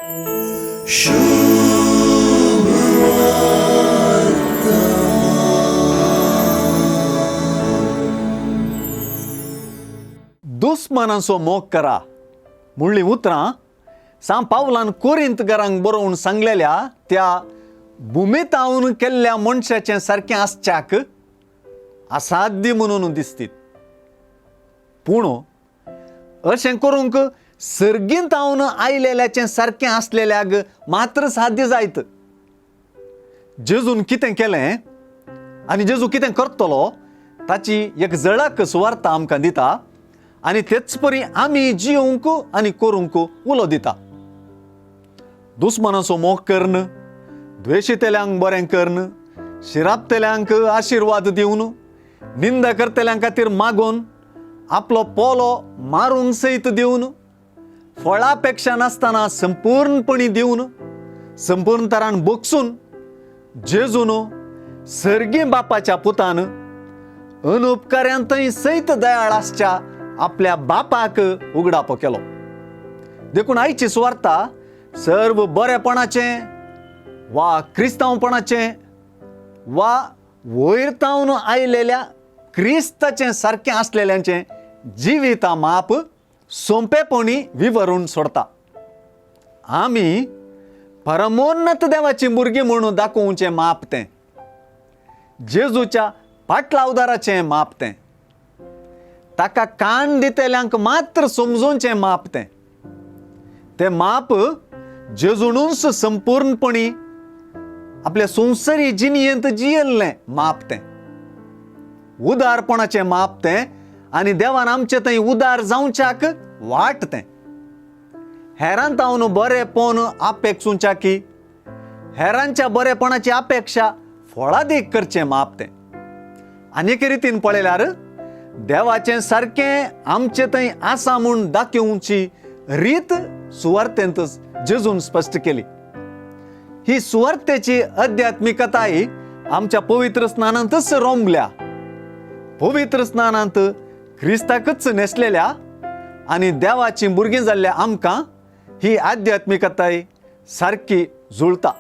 दुस्मानांचो मोग करा म्हणलीं उतरां सां पावलान कोरिंतकारांक बरोवन सांगलेल्या त्या भुमितावन केल्ल्या मनशाचें सारकें आसच्याक असाध्य म्हणून दिसतीत. पूण अशें करूंक सर्गींतावन आयलेल्याचें सारकें आसलेल्याक मात्र साध्य जायत. जेजून कितें केलें आनी जेजू कितें करतलो ताची एक झळक सुवार्ता आमकां दिता आनी तेच परी आमी जियोवंक आनी करूंक उलो दिता. दुस्मानाचो मोग करून, द्वेशितल्यांक बरें करून, शिरापतल्यांक आशिर्वाद दिवन, निंदा करतल्यां खातीर मागून, आपलो पोलो मारूंक सयत दिवन, फळापेक्षा नासतना संपूर्णपणी दिवन, संपूर्ण तरान बगसून जेजून सर्गी बापाच्या पुतान अनुपकाऱ्यांतय सयत दयाळ आसच्या आपल्या बापाक उगडापो केलो. देखून आयची सुवार्ता सर्व बरेपणाचें वा क्रिस्तांवपणाचें वा वयर तावन आयलेल्या क्रिस्ताचें सारकें आसलेल्यांचें जिविता माप सोंपेपणी विवरून सोडता. आमी परमोन्नत देवाची भुरगीं म्हणून दाखोवचें माप तें, जेजूच्या पाटलावदाराचें माप तें, ताका कान दितल्यांक मात्र समजोवचें माप तें. तें माप जेजूनच संपूर्णपणी आपल्या संवसारी जिणयेंत जियेल्लें माप तें, उदारपणाचें माप तें आनी देवान आमचे थंय उदार जावच्याक वाट तें. हेरांत हांव बरेपण अपेक्षुच्या की हेरांच्या बरेपणाची अपेक्षा फळादीक करचें माप तें. आनी एके रितीन पळयल्यार देवाचें सारकें आमचे थंय आसा म्हूण दाखोवची रीत सुवार्तेंत जेजून स्पश्ट केली. ही सुवार्तेची अध्यात्मिकताय आमच्या पवित्र स्नानांतच रोंबल्या. पवित्र स्नानांत क्रिस्ताकच न्हेसलेल्या आनी देवाची भुरगीं जाल्ल्या आमकां ही आध्यात्मिकताय सारकी जुळता.